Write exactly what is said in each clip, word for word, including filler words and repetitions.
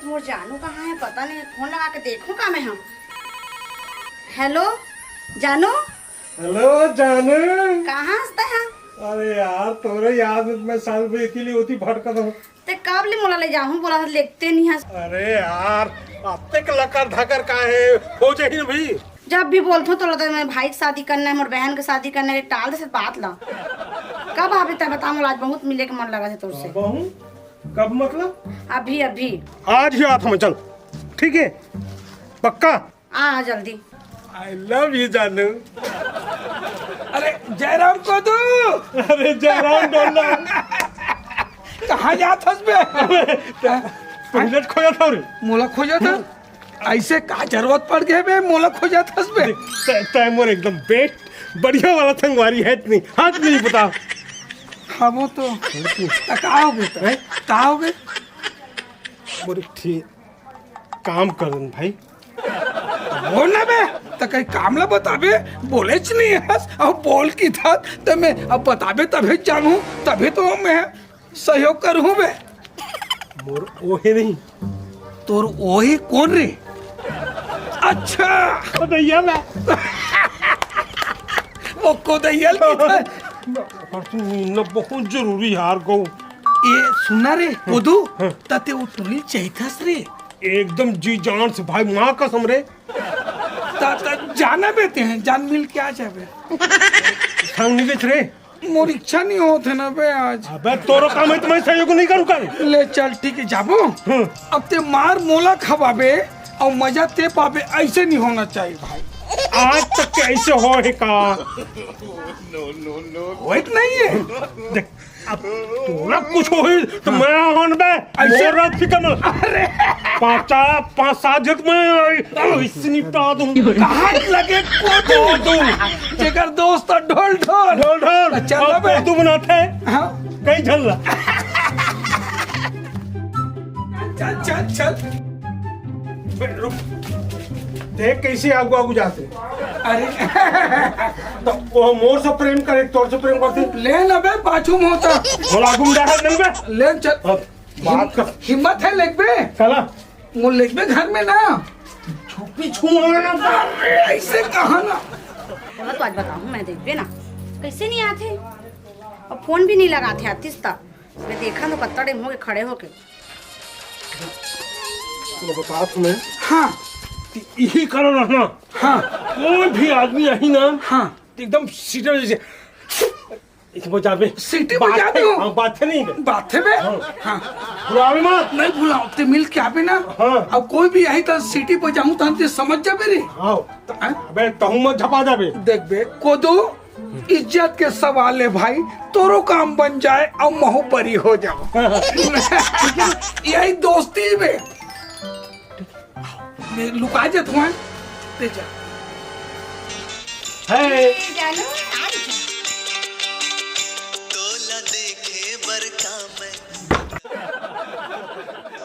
मोर जानू कहाँ हे, पता नहीं, फोन लगा के देखूं का मैं? हम हेलो जानू। हेलो जानू। कहाँ हस तैं? अरे यार, तोरे याद में मैं साल भर इसीलिए होती भटकत हूँ। ते कब ले मोला ले जाहूँ बोला, लेगते नहीं हस। अरे यार, अब तक लकर धकर का हे, हो जाही ना भाई। जब भी बोलथों तोला तो मैं भाई के शादी करना हे, मोर बहन के शादी करना हे, टाल दे से बात ला। कब आबे तैं बता मोला, आज बहुत मिले के मन लगा हे तोर से। बहू, कब मतलब? अभी अभी। आज ही आत हूँ मैं, चल। ठीक है, पक्का। आ, आ जल्दी। I love you जानू। अरे जयराम कोदू। अरे जयराम डोंडा। कहाँ जात हस बे? पहले खोजत हूँ रे। मोला खोजत हस? ऐसे का जरूरत पड़ गए बे, मोला खोजत हस बे? तैं, तैं मोर एकदम बेस्ट, बढ़िया वाला संगवारी हे, इतनी हाथ नहीं पता। हाँ, वो तो। त का हो गए? हैं? का हो गए? मोर एक ठे काम कर देन भाई। बोल ना बे, त कहीं काम ला बताबे, बोलेच नहीं हस, अब बोल की था, त मैं अब बताबे तभे जानूं, तभे तो मैं सहयोग करहूं बे। मोर ओहे नहीं। तोर ओहे कोन रे? अच्छा। कोदैया मैं। वो कोदैया ल किथे? पर तू मिलना बहुत जरूरी हे यार गो। ए, सुन ना रे, कोदू, हाँ। त तैं वो टुरी ल चाहिथस रे? एकदम जी जान से भाई, माँ कसम रे। त, त जाना बे तैं, जान मिल के आ जाबे। संग नहीं देख रे। मोर इच्छा नहीं होत हे ना बे आज। अबे तोरो काम हे त मैं सहयोग नहीं करूँ का? ले चल ठीक हे, जाबो। हम्म। अब तैं मार मोला खवाबे अउ मजा तैं पाबे, ऐसे नहीं होना चाहिए भाई। आज तक के ऐसे होय हे का? होय त नहीं हे। देख, अब तोला कुछ होही त मैं हूँ बे। ऐसे? मोर फिकर मत। अरे। पाँच, चार, पाँच, सात झन मैं ऐसे निपटा दूँ। कहाँ लगे कोदू? कोदू। जेकर दोस्त हे ढोल ढोल। ढोल ढोल। चल अब बे। कोदू बनाथे। हाँ। कहीं झन ला। चल, चल, चल। बे, रुक। देख कैसे आगू आगू जाथे। अरे। त वो मोर से प्रेम करे, तोर से प्रेम करथे। ले ना बे, पाछू में होता। बोला, आगू में जाथे, नहीं बे? ले चल। अब बात कर। हिम्मत हे, लेगबे? चला। मोर लेगबे घर में ना। छुपी छुआ ना। अरे, ऐसे कहा ना। बोला तो आज बताहूँ मैं, देखबे ना। कैसे नहीं आथे? अब फोन भी नहीं लगाथे, आतिस त। मैं देखा तो कत्ता टाइम होगे खड़े होके। तो बतात हूँ मैं। हाँ। कि यही कारण रहना। हाँ। कोई भी आदमी आही ना, हाँ। तो एकदम सीटा जैसे, इसमें जाबे। सीटी बात बजा है, दो। हाँ, बात है नहीं। बात है बे। हाँ। हाँ। बुलावे मत। नहीं बुलाओ, ते मिल के आबे ना। हाँ। अब कोई भी आही तो सीटी बजाऊं तो हम ते समझ जाबे रे। हाँ। हाँ? अबे, तहूँ मत झपा जाबे। देख बे, कोदू, इज्जत के सवाल हे भाई, तोरो काम बन जाए अउ महूँ बरी हो जाओ। यही दोस्ती बे। मैं लुका जात हूँ, ते जा। हे। जानू, आ गई। तोला देखे बर का मैं,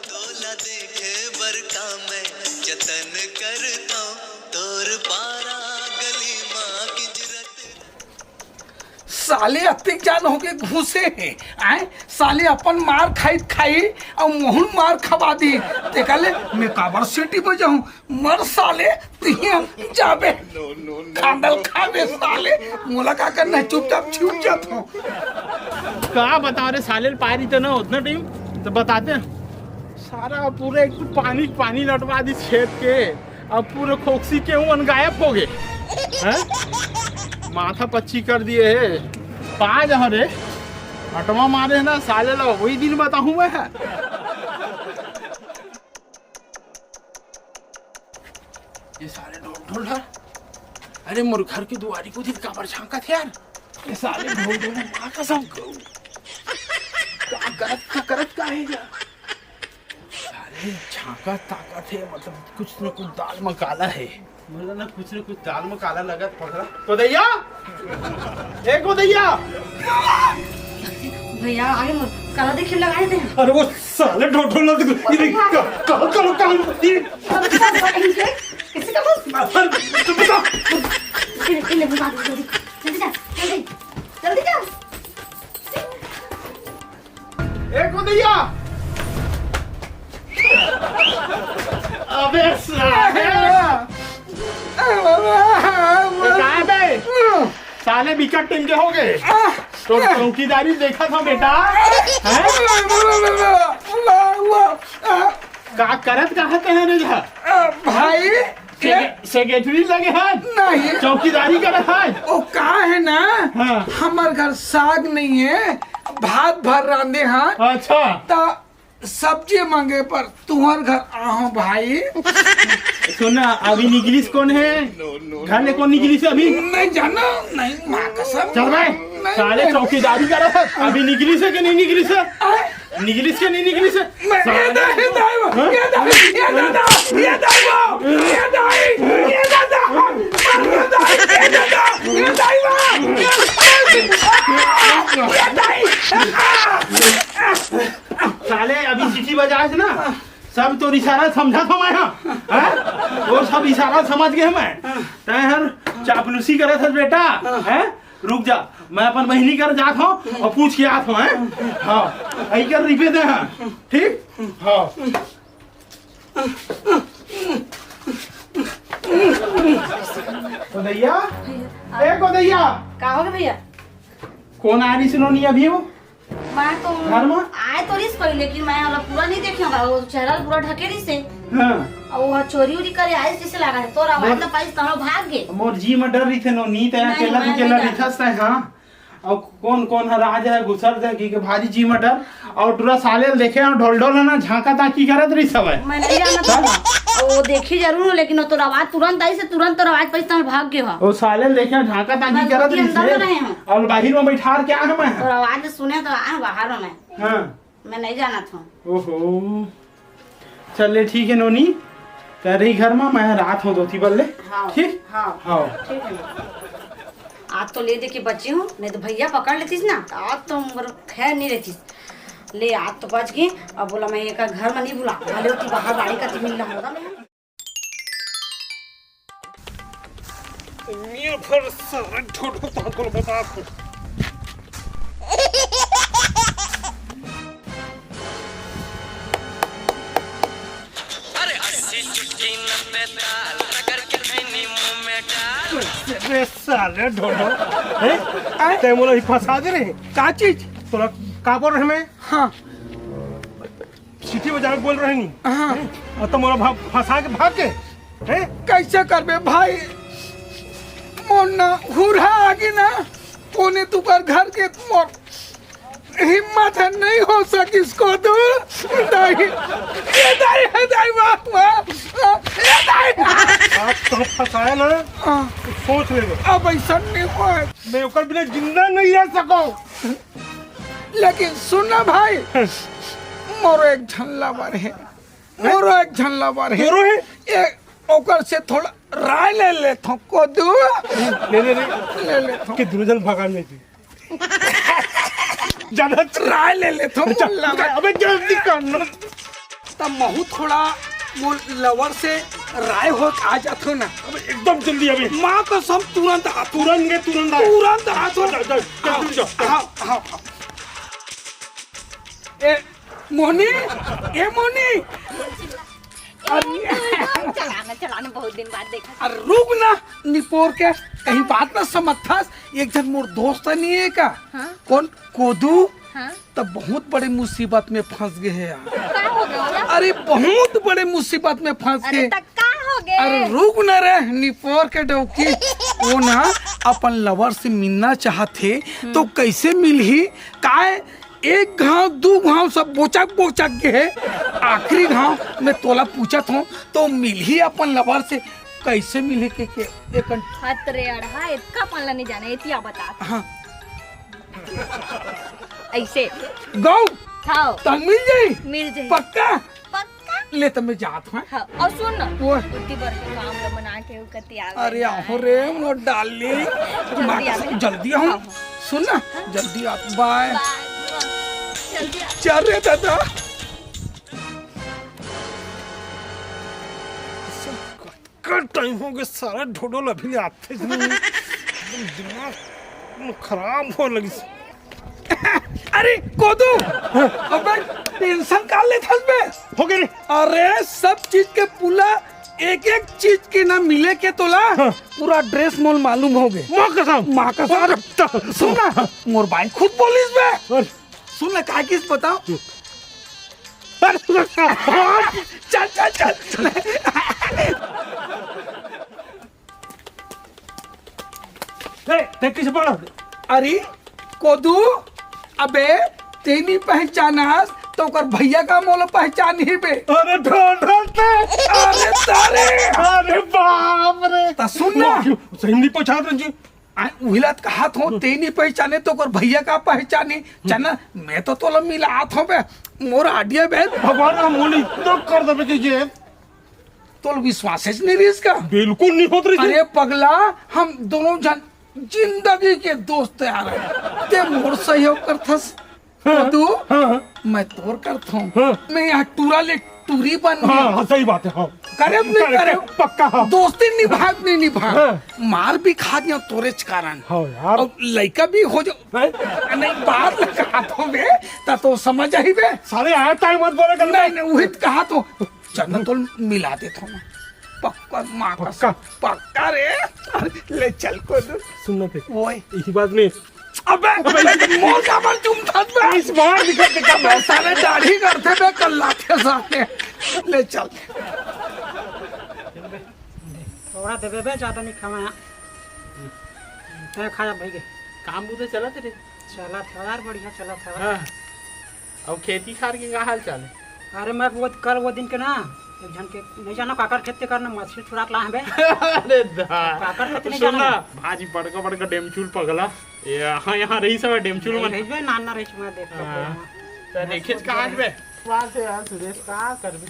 तोला देखे बर का मैं जतन करता, तोर पारा गली मा गिजरत। साले अतिक जान होके घुसे हे, आय? साले अपन मार खाई खाई अउ मोहन मार खवा दी। ते कहले, मैं काबर सीटी बजाऊं? मर साले, तिहिया जाबे। खांडल खाबे साले। मोला का करना हे, चुपचाप छिप जात हूँ। का बता रे साले, पारी तो ना उतना टाइम तो बताते हैं। सारा पूरा एक पानी पानी लटवा दी खेत के। अब पूरे खोकसी के उमन गायब हो गए। हैं? माथा पच्ची कर दिए हे। पा जा रे। अटवा मारे हे ना साले ला, वही दिन बताहूँ मैं। ये साले ढोल ढोल है। अरे मोर घर के दुआरी को दिन काबर झांकत हे यार। ये साले ढोल ढोल माँ कसम को। का करत, का करत का हे यार? साले झांका ताकत हे, मतलब कुछ न कुछ दाल में काला हे। मतलब ना कुछ न कुछ दाल में काला लगत पकड़ा। कोदैया, ए कोदैया। भैया आगे मत, काला देखे लगाए थे। अरे वो साले ढोल ढोल लग, ये देख, कहाँ, कहाँ, कहाँ, कहाँ, ये कैसे का बस? अरे, चुप बता। ले, ले, ले, बता दे, जल्दी, जल्दी जा, जल्दी, जल्दी जा। ए कोदैया। अबे साले, ये कहाँ पे? साले बिकट टीम के हो गए। तो चौकीदारी देखा था बेटा, हैं? का करत कहाँ ते हैं रे जा? भाई, सेक्रे-, सेक्रेटरी लगे हाथ? नहीं। चौकीदारी करत हाथ? ओ, का है ना, हाँ। हमर घर साग नहीं है, भात भर रांधे हाथ। अच्छा। त सब्जी मांगे पर तुहर घर आहो भाई। सुना, अभी निकलिस कोन है? घर ले कोन निकलिस है अभी? नहीं जाना, नहीं, माँ कसम। चल बे, नहीं, साले नहीं। चौकीदारी करत है। अभी निकलिस है कि नहीं निकलिस है? आए? निकलिस के नहीं निकलिस है? मैं, ये साले। दाई, ये दाई, हाँ? ये दाई, ये दादा, ये दाई, ये दाई, ये दादा, ये दाई, ये दाई, ये दाई, ये दाई। साले अभी सीटी बजाए थे ना, सब तोर इशारा समझा था मैं, हाँ? हैं? वो सब इशारा समझ गए मैं। तैं हर चापलूसी करत हस बेटा, हैं? रुक जा, मैं अपन बहिनी कर जात हूँ और पूछ के आत हूँ, हैं? हाँ, यही कर रिपे दे, हाँ, ठीक? हाँ। गोदैया, ए गोदैया। का हो गया भैया? कौन आ रही सुनो नहीं अभी वो? मैं तो घर में? आए तो रहीस कोई, लेकिन मैं ओला पूरा नहीं देखे होगा, वो चेहरा पूरा ढके रहीस है। हाँ। और वो चोरी उरी करे आइस जैसे लगा है, तोर आवाज बोल। ना पाइस तो हम भाग गए। मोर जी में डर रही थे नो, नीत है, नहीं, अकेला मैं तू अकेला नहीं रही था, हाँ। और कौन कौन हर आ जाए, घुसर जाए, कि, कि भारी जी में डर। और टूरा साले ल देखे और ढोल ढोल है ना, झांका ताकी करत रही सब है। मैं नहीं जानत हूँ। वो देखी जरूर हूँ, लेकिन वो तोर आवाज तुरंत आइस, तुरंत तोर आवाज पाइस तो हम भाग गए हो। वो साले ल देखे झांका ताकी मैं करत तो रही अंदर में से। रहे हूँ। और बाहर में बैठार क्या है मैं? तोर आवाज सुने तो आए बाहर में। हाँ। मैं नहीं जानत हूँ। ओहो, चल ले ठीक है नोनी, कर रही घर में, मैं रात हो दोती बल्ले। हाँ, ठीक? हाँ, हाँ। ठीक है। आज तो ले दे के बची हूँ, नहीं तो भैया पकड़ लेतीस ना, तो आज तो मोर खैर नहीं रहतीस। ले, आज तो बच गई। अब बोला मैं एक घर में नहीं बुला, भले होती बाहर बाड़ी का मिल रहा होगा। दुनिया भर सारा ढोढो तो हमको बता दो। अरे अस्सी चुटकी नब्बे ताल, रगड़ के खैनी मुंह में डाल। अरे साले ढोढो, हैं? आए? तै मोला ही फंसा दे रहे। का चीज? तोला का बोल रहे मैं? हाँ। सीटी बजा के बोल रहे नी। हाँ। हैं? और तो मोला भा-, फंसा के भाग के, हैं? कैसे करबे भाई? मोर ना हुरहा आगे ना, कोने तुकर घर के मोर हिम्मत है, नहीं हो सकिस कोदू। दाई, ये दाई, ये दाई, वाह, वाह, ये दाई। आप तो फंसाया ना, हाँ। तो सोच ले लो। अब ऐसा नहीं होए। मैं ओकर बिना जिंदा नहीं रह सकूं। लेकिन सुन ना भाई, मोरो एक झन lover है, मोरो एक झन lover है। तोरो है? ए, ओकर से थोड़ा राय ले लेथों कोदू। ले, ले, ले। ले लेथों। कि दुनो झन भगान नहीं थी। ज्यादा राय ले लेथों, अच्छा, मुल्ला भाई। अबे जल्दी कर ना। तब महू थोड़ा वो lover से राय हो आ जाथो ना। अबे एकदम जल्दी अभी। माँ कसम तुरंत आ, तुरंत के तुरंत आ। तुरंत आ तो। जा, जा, जल्दी जा। हाँ, हाँ, हाँ। ए, मोहनी, ए मोहनी। अरे। चलाना, चलाना, बहुत दिन बाद देखा। अरे रुक ना, निपोर के, कहीं बात ना समझथस। एक झन मोर दोस्त नहीं है का? हाँ? कौन? कोदू? हाँ? तब बहुत बड़े मुसीबत में फंस गए हैं यार। का हो गया ओला? अरे बहुत बड़े मुसीबत में फंस अरे गए। तब का हो गए? अरे रुक ना रे, निपोर के डौकी। वो ना अपन lover से मिलना चाहत हे, तो हम्म। कैसे मिलही? काय एक घाव, दू घाव सब बोचक बोचक के हे। आखिरी घाव में तोला पूछत हूँ, तो मिलही अपन lover से, कैसे मिलही के, के एक घंटा। हत रे अड़हा, इतका पल्ला नहीं जाने, इतिया बता। हाँ। ऐसे। गौ। खाओ। तब मिल जाई? मिल जाई। पक्का? पक्का। ले, तो मैं जात हूँ। हाँ, और सुन ना, वो उतनी बार के काम ला बना के वो कती आ अरे गई। आहो रे, मोर darling। जल्दी आ। जल्दी आऊँ। हाँ, हाँ। सुन ना, हाँ। जल्दी आ, bye। Bye। जल्दी आ। चल रे दादा। का टाइम हो गया, सारा ढोढो अभी ले आते नहीं। एकदम दिमाग खराब हो लगी। अरे कोदू, अबे टेंशन का लेथस बे? हो गे रे। अरे सब चीज के पूरा एक एक चीज के ना मिले के तोला हाँ। पूरा ड्रेस मोल मालूम हो गे। माँ कसम। माँ कसम। अरे, सुन ना, मोर बाई खुद बोलिस बे। अरे। सुन ना, का किस बताओ। अरे, चल, चल, चल। ए, ते किसे पकड़ा? अरे, कोदू, अबे, ते नी पहचानस, तो ओकर भैया का मोला पहचानही बे। अरे, ढोल, ढोल ते। अरे, तारे। अरे, बाप रे। त सुन ना। सही नी पहचान रहे जी। आ, उहिला त कहत हों, ते नी पहचाने, तो ओकर भैया का पहचानी। चल ना, मैं तो तोला मिलात हों बे, मोर आडिया बे। भगवान का मोली इतना कर देबे कि ये तोल विश्वास च नहीं रहिस का? बिल्कुल नहीं होत रहिस। अरे पगला, हम दोनों झन जिंदगी के दोस्त यार हन। ते मोर सहयोग करथस, हाँ, तो तू, हाँ, हाँ। मैं तोर करथों। हाँ। मैं यहाँ टूरा ले टूरी बन हाँ, गया। हाँ, सही बात है, हाँ। करे नहीं करे, करे। पक्का, हाँ। दोस्ती निभाए नहीं निभाए। हाँ। मार भी खा गया तोरेच कारण। हाँ यार। अब लइका भी हो जाओ। हैं? नहीं, बात लगा तो बे, ता तो समझ आई बे। साले आया टाइम मत बोले कर नहीं, बे। नहीं, उहित कहा तो चल ना, तोल मिला देथों मैं। पक्का, माँ पक्का? कसम, पक्का रे। अरे, ले चल कोदू। सुन ना ते। ओए। इही बात में। अबे, अबे, मोर काबर चूमथस बे? इस बार दिखा के क्या बे, साले दाढ़ी करथे बे, कल्ला के साले। ले चल। थोड़ा देबे बे, ज्यादा नहीं खावा। तय खाया भाई के। काम बुता चलत रे? चलत हे यार, बढ़िया चलत हे। हाँ। अउ खेती खार के का हाल चाल हे? अरे मैं वो कल वो दिन के ना, एक झन के नहीं जाना काकर खेत के करना मछली छुड़ा के लाए हन बे। अरे दा। काकर खेत नहीं सुन जाना ना, बे। भाजी बड़का बड़का डेमचुल पगला। ये यहाँ, यहाँ रहिस हवय डेमचुल नहीं मन। रहिस बे, नान ना रहिस मैं देख हाँ। तो देखे कहाँ बे? बात है यार सुरेश, का करबे?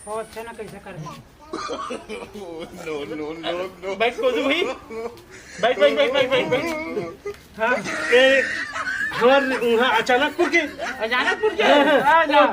हो अच्छा ना कैसे करबे? नो, नो, नो, नो। बैठ कोदू भाई। बैठ, बैठ, बैठ, बैठ, बैठ, बैठ। हाँ, ए, हमार, हाँ, अचानकपुर के। अचानकपुर के? हाँ, हाँ। आ जा।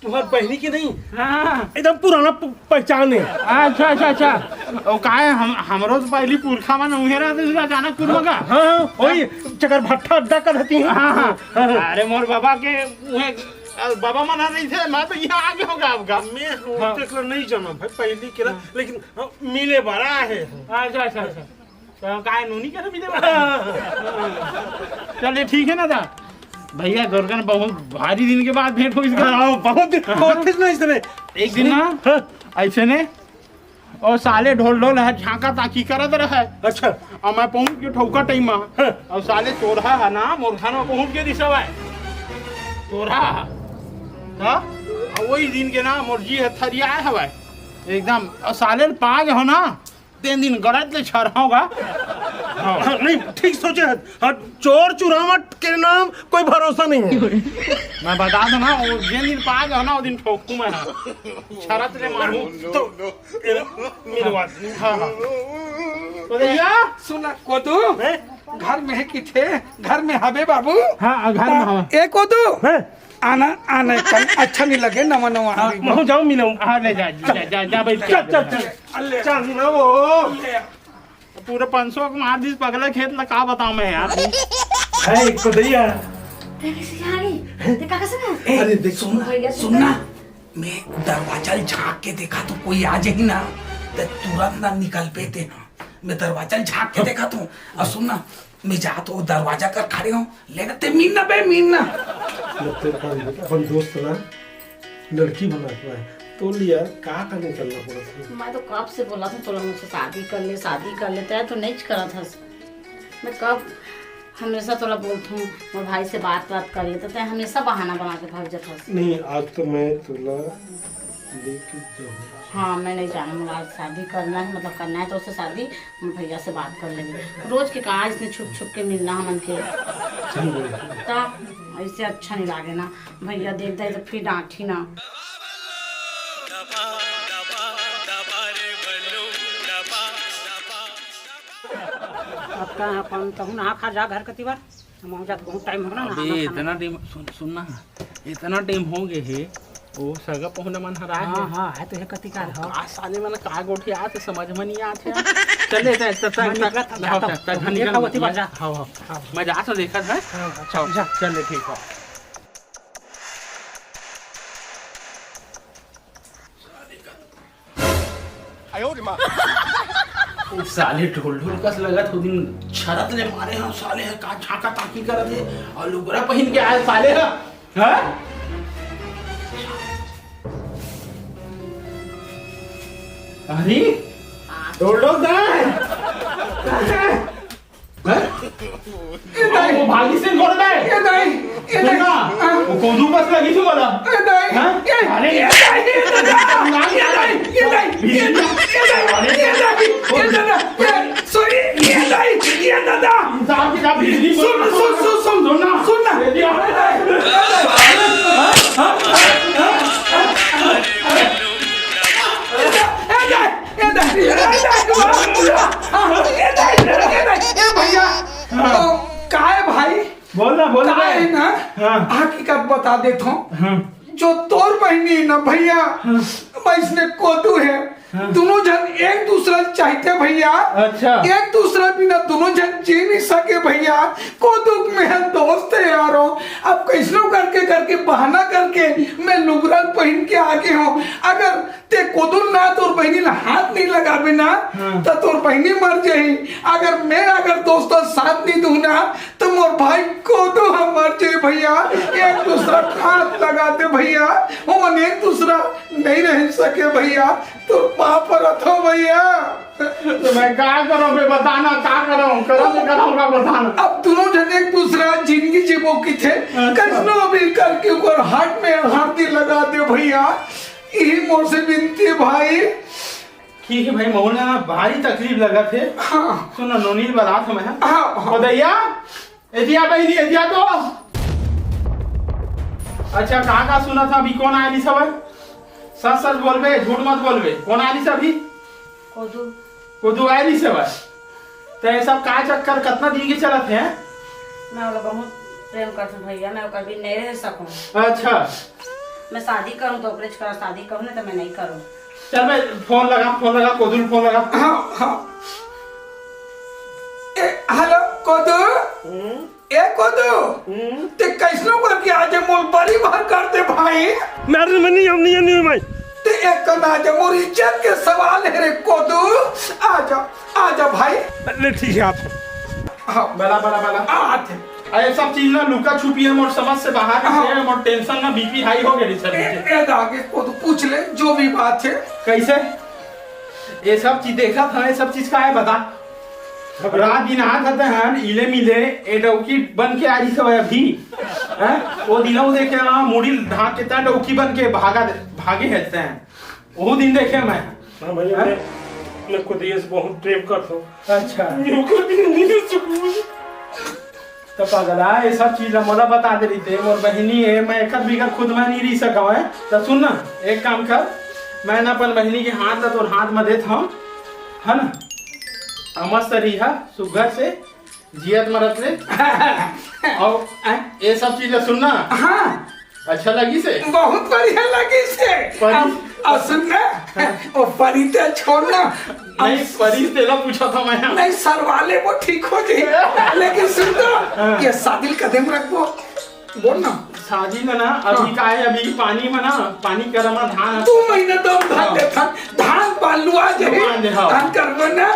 तुम्हार बहिनी के नहीं। हाँ। एकदम पुराना प-, पहचान है। अच्छा, अच्छा, अच्छा। ओ, का है, हम, हमरो तो पहली पुरखा मन उहे रहते थे अचानकपुर में का? हाँ, हाँ, वही चकरभट्टा अड्डा का रहती है। हाँ, हाँ। हाँ, हाँ। अरे, मोर बाबा के उहे, अ, बाबा मन रहिथे, मैं तो यहाँ आगे होगा आपका। मैं हाँ। तेकला नहीं जाना भाई, पहली के ला, हाँ। लेकिन, हाँ, मिले बड़ा है। अच्छा, अच्छा, अच्छा। तो काय नोनी के ना मिले बड़ा? चलिए, ठीक है ना दा? भैया, गोरकन बहुत भारी दिन के बाद भेंट होइस गा। हाँ, बहुत दिन, हाँ। बहुत दिन नहीं सुने। एक दिन ना, हाँ। ऐसे ने, और साले ढोल ढोल है, झांका ताकी करत रहे। अच्छा। और मैं पहुंच गयो ठौका टाइम में। हाँ। और साले चोरहा है ना, मोर घर में पहुंच गए रिसवा है। चोरहा। हाँ? और वही दिन के ना, मोर जी है, थरिया है भाई। एकदम, और साले पाँच हो ना, तीन दिन गलत ले छर होगा। हाँ। हाँ, नहीं, ठीक सोचे है। हाँ, चोर चुरावट के नाम कोई भरोसा नहीं है। मैं बता दो ना, वो जिन दिन पाँच हो ना, वो दिन ठोकू मैं ना। छरत ले मारू। तो, ए, मेरे बात। हाँ, हाँ। तो भैया, सुना, कोदू, हैं? घर में है किथे? घर में हबे बाबू? हाँ, घर में हवा। ए कोदू, हैं? आना, आना, कल अच्छा नहीं लगे, नवा, नवा हाँ, आदमी। मैं जाऊँ मिलूँ। हाँ, ले जा, जा, जा, जा, भाई, चल, चल, चल। अल्ले। चल ना वो। ले। पूरा पाँच सौ के मार दिस पगला खेत ला, का बताऊँ मैं यार। है, एक तो दैया। ते कैसे आ गई? ते का कैसे ना? ए, अरे, देख, सुन ना, भैया, सुन ना। मैं दरवाजा ल झांक के देखा तो कोई आ जाही ना, ते तुरंत ना निकल पेते ना। मैं दरवाजा ल झांक के देखा तो, और सुन ना, मैं जा तो दरवाजा कर खड़े हूँ, लेना ते मीन ना बे, मीन ना। लगते रहा बेटा, अपन दोस्त ना, लड़की बना के आए। तो लिया, का करने करना पड़ा था? मैं तो कब से बोला था, तोला मुझसे शादी कर ले, शादी कर ले, तैं तो नहीं करा था। मैं कब हमेशा तोला बोलथूं, मोर भाई से बात, बात कर ले, तो तैं हमेशा बहाना बना के भाग जात हस। नहीं, आज तो मैं तोला लेके जाऊंगा। हाँ, मैं नहीं जाना, मोला आज शादी करना है, मतलब करना है तो उससे शादी, मोर भैया से बात कर लेंगे। रोज के कहाँ इसने छुप, छुप के मिलना हमन के। सही बोले। तब ऐसे अच्छा नहीं लागे ना, भैया देख दे तो फिर डांटी ना। अब का अपन कहूँ नहा खा जा घर कति बार, हम हो जात बहुत टाइम हो गया ना, अबे नहा खाना। इतना टाइम सुन, सुन ना, इतना टाइम हो गए है, ओ, सगा पहुना मन हर आए हाँ, हे। हाँ, आए तो हे कतिकार, हाँ। का साले मन का गोठियात हे, समझ में नहीं आत हे। चल ले, चल, चल, चल, मैं चल, निकलत हूँ, चल, जाता हूँ। चल, चल, ये निकल, खाओ, अति मैं, बाजा। हाँ, हाँ, हाँ। मैं जात हूँ, देखत हे। हाँ, हाँ, चल, चल, जा। चल ले, ठीक हे। ओ साले ढोल ढोल कस लगत हे, ओ दिन छरत ले मारे हे साले हे, का झांका ताकी करत हे, अउ लुगरा पहिन के आए साले हे, हैं? अरे, ढोल ढोल दाई। हैं? ए दाई। ओ भागी से गोड़ में। ए दाई, ए दाई। सुन ना, हाँ। ओ कोदू बस लगी थी बोला। ए दाई, हाँ? ए, अरे ए दाई, ए दादा, ए दाई, ए दाई, ए दाई, ए दाई, ए दाई, ए दादा, ए, sorry, ए दाई, ए दादा। इंसान की ना बिजली सुन, सुन, सुन, सुन। सुन ना। सुन ना। ए दिया। ए दाई, ए दाई। हाँ? हाँ? हाँ? ए दाई, ए दाई, ए दाई, ए दाई, ए दाई, ए दाई, ए भैया, हाँ। ओ, काय भाई? बोल ना, बोल ना काय भाई। हे ना, हाँ। हकीकत बता देत हूँ। हाँ। जो तोर बहिनी ना भैया, हाँ। वैसने कोदू हे। हाँ। दोनों झन एक दूसरा चाहते भैया। अच्छा। एक दूसरा बिना दोनों झन जी नहीं सके भैया। कोदू के मैं दोस्त हे यारो। अब कैसनो करके, करके बहाना करके मैं लुगरा पहिन के आगे हूँ। अगर ते कोदू ना तोर बहिनी ला हाथ नहीं लगाबे ना, हाँ। तो तोर बहिनी मर जाही। अगर मैं अगर दोस्त साथ नहीं दूँ ना, तो मोर भाई कोदू ह मर जाही भैया। एक दूसरा हाथ लगा दे भैया, ओमन एक दूसरा नहीं रह सके भैया। तोर पाँव परत हूँ भैया। तो मैं का करूँ बे, बता ना, का करूँ? करूँ तो करूँ का, बता ना। अब दोनों झन एक दूसरा जिंदगी जीबो किथे, अच्छा। कैसनो भी करके ओकर हाथ में हरदी लगा दे भैया। यही मोर से विनती हे भाई। ठीक हे भाई, मोला ना भारी तकलीफ लगत हे। हाँ। सुन ना, नोनी बलात हूँ मैं। हाँ, हाँ। ओ दैया, ए दिया बहिनी, ए दिया तो। अच्छा, का का सुनत हस अभी? कोन आय रिहिस हवय? सच सच बोलबे, झूठ मत बोलबे। कोन आय रिहिस अभी? कोदू। कोदू आय रिहिस हवय। त ये सब का चक्कर, कतना दिन के चलत हे? मैं ओला बहुत प्रेम करथों भैया, मैं ओकर बिन नहीं रह सकूं। अच्छा। मैं शादी करूं तो ओकरेच करा, शादी करूं नहीं तो मैं नहीं करूं। चल बे, फोन लगा, फोन लगा, कोदू ल फोन लगा। हाँ, हाँ। ए, हेलो, कोदू? हम्म? ए, कोदू? हम्म? ते कैसनो करके आज मोर बरी भर कर दे भाई। मैडम, मैं नहीं, हम नहीं, नहीं, भाई। ते एक कन आज मोर इज्जत के सवाल हे रे कोदू। आजा, आजा भाई। ले, ठीक हे, आत हूँ। हाँ। बला, बला, बला। आत हे। अरे, सब चीज ना लुका छुपी हे, मोर समझ से बाहर हे, हाँ। मोर tension ना, BP high हो गे रिहिस हे। ए, ए, आगे कोदू पूछ ले, जो भी बात हे। कैसे? ये सब चीज देखत हन, ये सब चीज का हे बता? रात दिन आत हते हन, इले मिले, ए डौकी बन के आय रिहिस हवय अभी। हैं? ओ दिन ओ देखे ना, मुड़ी ढांक के तैं डौकी बन के भागा, भागे हे तैं। ओहू दिन देखे मैं। हाँ भैया, हैं? मैं, मैं कोदू से बहुत प्रेम करथों। अच्छा। मैं ओकर बिन नहीं रह सकूं। त पगला, ये सब चीज ला मोला बता दे रहिते, मोर बहिनी हे, मैं एकर बिगर खुद मैं नहीं रह सकंव, हैं? त सुन ना, एक काम कर, मैं ना अपन बहिनी के हाथ ला तोर हाथ में देत हंव, है ना? आ मस्त रहिहा, सुग्घर से, जियत मरत ले। अउ ये सब चीज ला सुन ना। हाँ। अच्छा लगिस हे? बहुत बढ़िया लगिस हे। परी अब, अब सुन ना, हाँ। ओ परी तो छोड़ ना। नहीं, परी तेला पूछत हंव मैं। नहीं, सरवा लेबो, ठीक हो जाही। लेकिन सुन तो, हाँ। ये शादी ल कदे म रखबो? बोल ना। शादी में ना, अभी हाँ। का हे, अभी पानी में ना, पानी करम में धान दू महीना दम धान हाँ। दे, धान, धान पान लुआ जाही। लुआ दे, हाँ। धान करबो ना।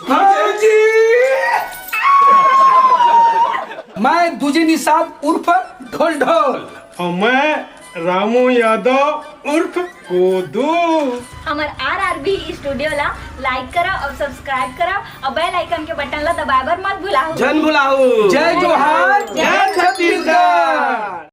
हाँ। जी। मैं दूजे निषाद उर्फ ढोल ढोल। अउ मैं रामू यादव उर्फ कोदू। हमर RRB studio ला like करा अउ subscribe करा अउ bell icon के button ला दबाए बर मत भुलाहू। झन भुलाहू। जय जोहार, जय जय छत्तीसगढ़। छत्तीसगढ़।